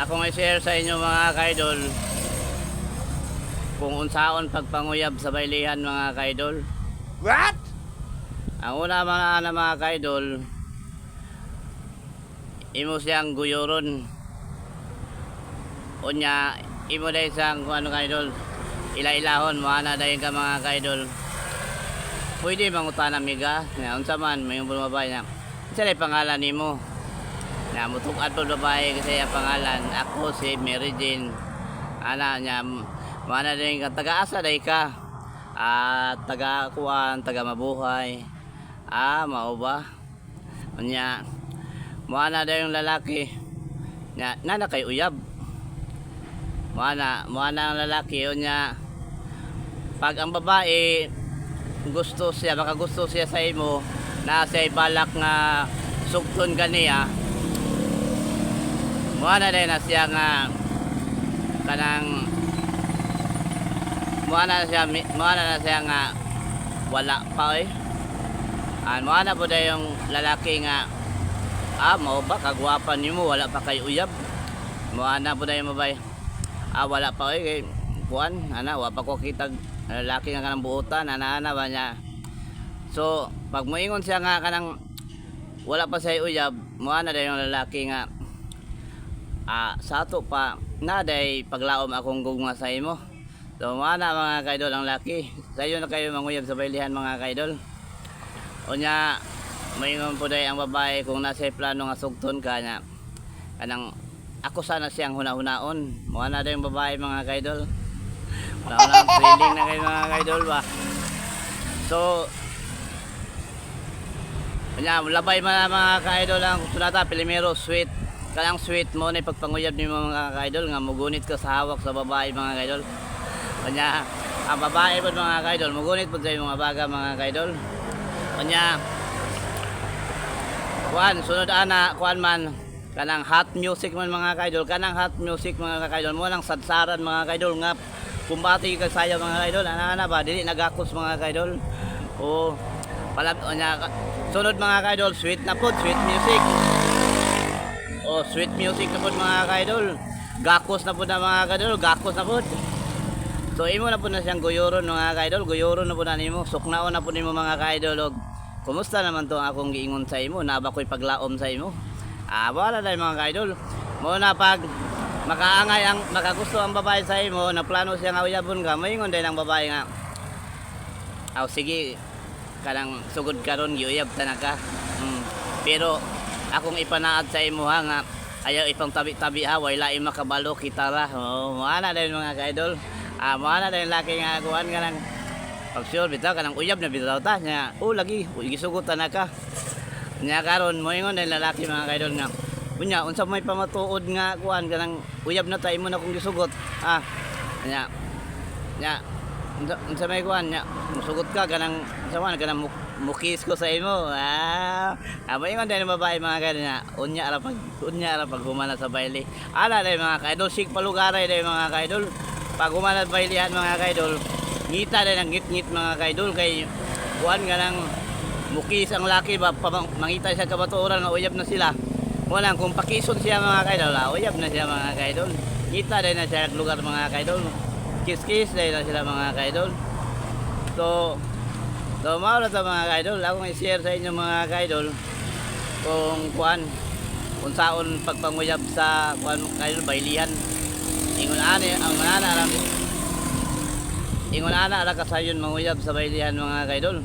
Akong i-share sa inyo, mga kaidol, kung unsaon pagpanguyab sa baylihan, mga kaidol. What? Ang una mga na, mga kaidol, imo siyang guyuron. Unya, imo dahil siyang kung ano, kaidol, ila-ilahon, mo na dayon ka, mga kaidol. Pwede mangutana miga, na unsa man, may babae na. Unsa lay pangalan nimo? Na mutukad po babae kasi ang pangalan, ako si Mary Jane. Ana niya, mana din ka, taga-asa day ka? Ah, taga kuan, taga Mabuhay. Ah, mao ba? Unya, moana daw yung lalaki. Nya, nana kay uyab. Moana ang lalaki unya. Pag ang babae gusto siya, baka gusto siya sa imo, na siya balak nga sugton ka niya, moana din na siya nga kanang moana na siya nga wala pa eh. Ah, moana po yung lalaki nga, ah, mao ba, kagwapa nimo, wala pa kay uyab. Moana po yung babae. Ah, wala pa eh, kay kuan, ana, wa pa ko kitag lalaki nga kanang buotan, ana ana ba niya. So, pag moingon siya nga kanang wala pa siya uyab, moana daw yung lalaki nga, ah, sa ato pa na day paglaom akong gugma sa imo. So, moana, mga kaidol, ang laki. Sayo na kayo manguyab sa baylihan, mga kaidol. Unya, moingon po day ang babae kung nasa plano nga sugton ka niya. Kanang ako sana siyang huna-hunaon. Moana daw yung babae, mga kaidol. Wala thrilling na kayo, mga kaidol ba. So, kanya, labay man na, mga ka-idol, ang sunata, primero, sweet. Kanang sweet mo na pagpanguyab ni mga ka-idol nga mugunit ka sa hawak sa babae, mga ka-idol. Kanya, ang babae po, mga ka-idol, mugunit po sa mga baga, mga ka-idol. Kanya, kuan, sunod ana, kuan man, kanang hot music man, mga ka-idol, kanang hot music, mga ka-idol, mo nang sadsaran, mga ka-idol, nga kumbati ka saya, mga ka-idol, ana ana ba, dili nagakos, mga ka-idol. O, palab, nya, sunod, mga ka-idol, sweet na po, sweet music. Oh, sweet music na po, mga ka-idol. Gakos na po na, mga ka-idol, gakos na po. So imo na po na siyang guyuron, mga ka-idol, guyuron na po na nimo, suknaon na po nimo, mga ka-idol og kumusta naman to ang akong giingon sa imo, naa ba ko'y paglaom sa imo? Ah, wala na, mga ka-idol. Mo na pag makaangay ang makagusto ang babae sa imo, na plano siya nga uyabon ka, moingon din ang babae nga, aw sige, kanang sugod karon giuyab ta na ka. Pero akong ipanaad sa imo ha nga ayaw ipang tabi-tabi ha, way lain makabalo kita ra. Oh, moana din, mga ka-idol. Ah, moana din laki nga kuan ka nang pag sure bitaw kanang uyab na bitaw ta nya. Oh, lagi gisugot ta na ka. Nya karon moingon din lalaki, mga ka-idol, nga unya unsa may pamatuod nga kuan kanang uyab na ta imo na kung gisugot? Ah, nya nya unsa may kuan nya musugot ka kanang unsa man kanang mukis ko sa imo. Ah, ah, moingon din ang babae, mga kaidol, nga unya ra pag humana sa bayle. Ala dai, mga kaidol, sig palugaray dai, mga kaidol, pag humana sa baylihan, mga kaidol, ngita dai nang ngit-ngit, mga kaidol, kay kuan nga nang mukis ang laki ba, mangita siya kabatuoran nga uyab na sila. Wala kung pakison siya, mga kaidol, ah, uyab na siya, mga kaidol. Ngita dai na siya lugar, mga kaidol, kiss kiss dai na sila, mga kaidol. So mao ra to, mga kaidol, akong i-share sa inyo, mga kaidol, kung kuan unsaon pagpanguyab sa kuan, kaidol, baylihan. Ingon ani ang ana ra, ingon ana ra kasayon manguyab sa baylihan, mga kaidol.